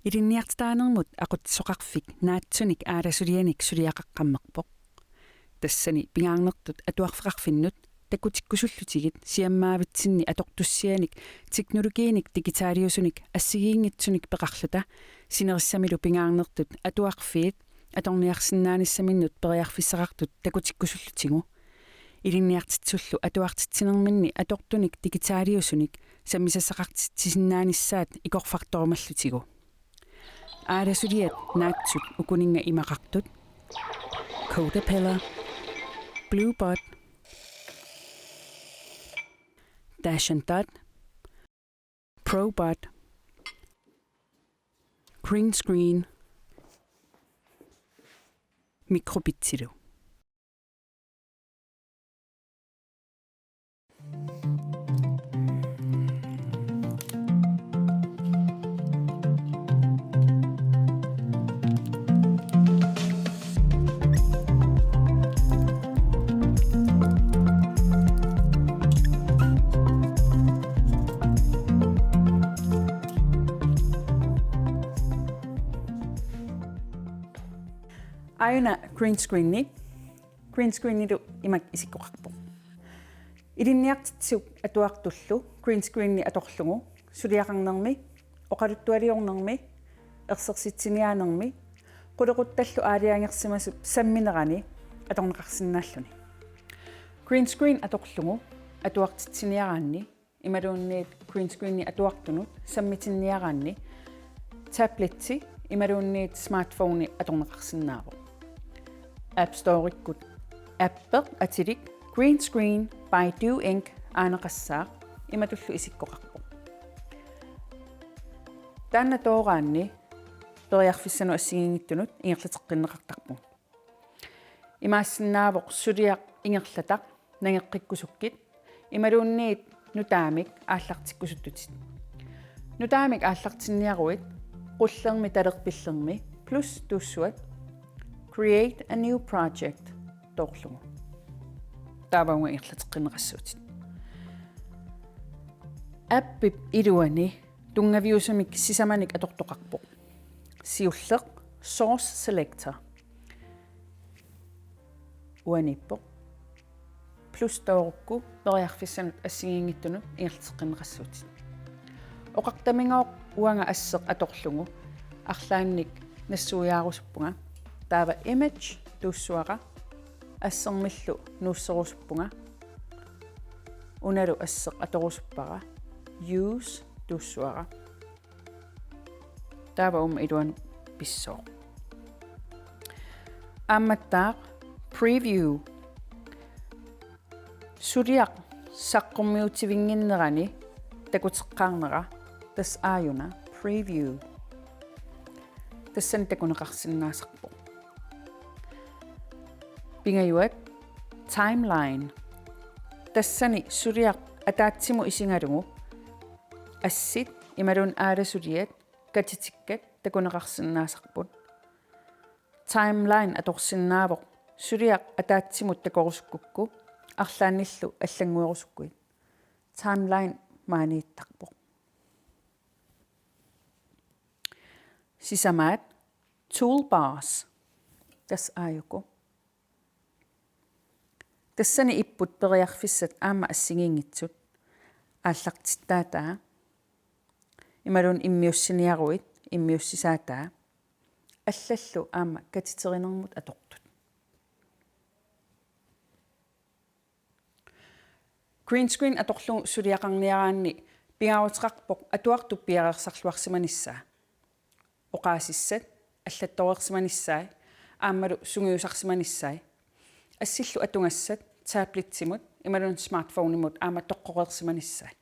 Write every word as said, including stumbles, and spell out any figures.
Ilinniartitaanermut aqutsisoqarfik naatsunik aalasulianik suliaqaqqammerpoq. Tassani pingaarnertut atuarfeqarfinnut takutikkusullutigit siammaavitsinni atortussianik teknologiinik digitaaliusunik assigiinngitsunik peqarluta sinerissamilu pingaarnertut atuarfiit atorniarsinnaanissaminnut periarfissaqartut takutikkusullutigu. Ilinniartitsisullu atuartitsinerminni atortunik digitaaliusunik sammisassaqartitsisinnaanissaat ikorfartorumallutigu. Aalasuliat naatsut ukuninnga imaqartut: Codapella, Bluebot, Dashandot, Probot, Green Screen, Microbitsilu. Aajuna green screeni. Green screenilu imak isikkoqarpoq: Ilinniartitsisut atuartullu green screeni atorlugu suliaqarnermi, oqaluttualiornermi, ersersitsiniaanermi qulequttallu aalajangersimasut samminerani atorneqarsinnaalluni. Green screen atorlugu atuartitsiniaraanni imaluunniit green screeni atuartunut sammitinniaraanni tabletti imaluunniit smartphone atorneqarsinnaavoq. App Store-ikkut appeq atilik Green Screen by Do Inc. Aaneqassaaq imatullu isikkoqarpoq. Taanna tooraanni periarfissanut assigiinngitsunut ingerlateqqinneqartarpugut. Imaassinnaavoq suliaq ingerlataq nangeqqikkusukkit imaluunniit nutaamik aallartikkusuttutit. Nutaamik aallartinniaruit qullermi talerpillermi plus tuussuat Create a new project toorlugu. Taava uunga ingerlateqqinneqassuutit. Appip iluani tunngaviusumik sisamanik atortoqarpoq. Siulleq Source Selector. Uaniippoq. Plus toorukku periarfissanut assigiinngitsunut ingerlateqqinneqassuutit. Oqartamigooq uanga asseq atorlugu arlaannik nassuiaarusuppunga. Taava image tuussuara, assermillu nuusserusuppunga. Unalu asseq atorusuppara. Use tuussuara. Taava uuma iluanut pissooq. Aammattaaq preview. Suliaq saqqummiutivinnginnerani takuteqqaarnera, tassa aajuna preview. Tassani takuneqarsinnaasarpoq. Pingajuat timeline. Tassani suliaq ataatsimut isigalugu assit imaluunniit aalasuliat katitikkat takuneqarsinnaasarput. Timeline atorsinnaavoq suliaq ataatsimut takorusukkukku arlaannillu allannguerusukkuit. Timeline maaniittarpoq. Sisamaat toolbars. Tassa aajuku. Tassani ipput periarfissat aamma assigiinngitsut: aallartittaataa imaluunniit immiussiniaruit immiussisaataa, allallu aamma katiterinermut atortut. Green screen atorlugu suliaqarniaraanni pingaaruteqarpoq atuartut piareersarluarsimanissaa. Oqaasissat allattoreersimanissai aammalu sungiusarsimanissai. Assillu atugassat tablettimut imaluunniit smartphonemut aamma toqqoreersimanissai.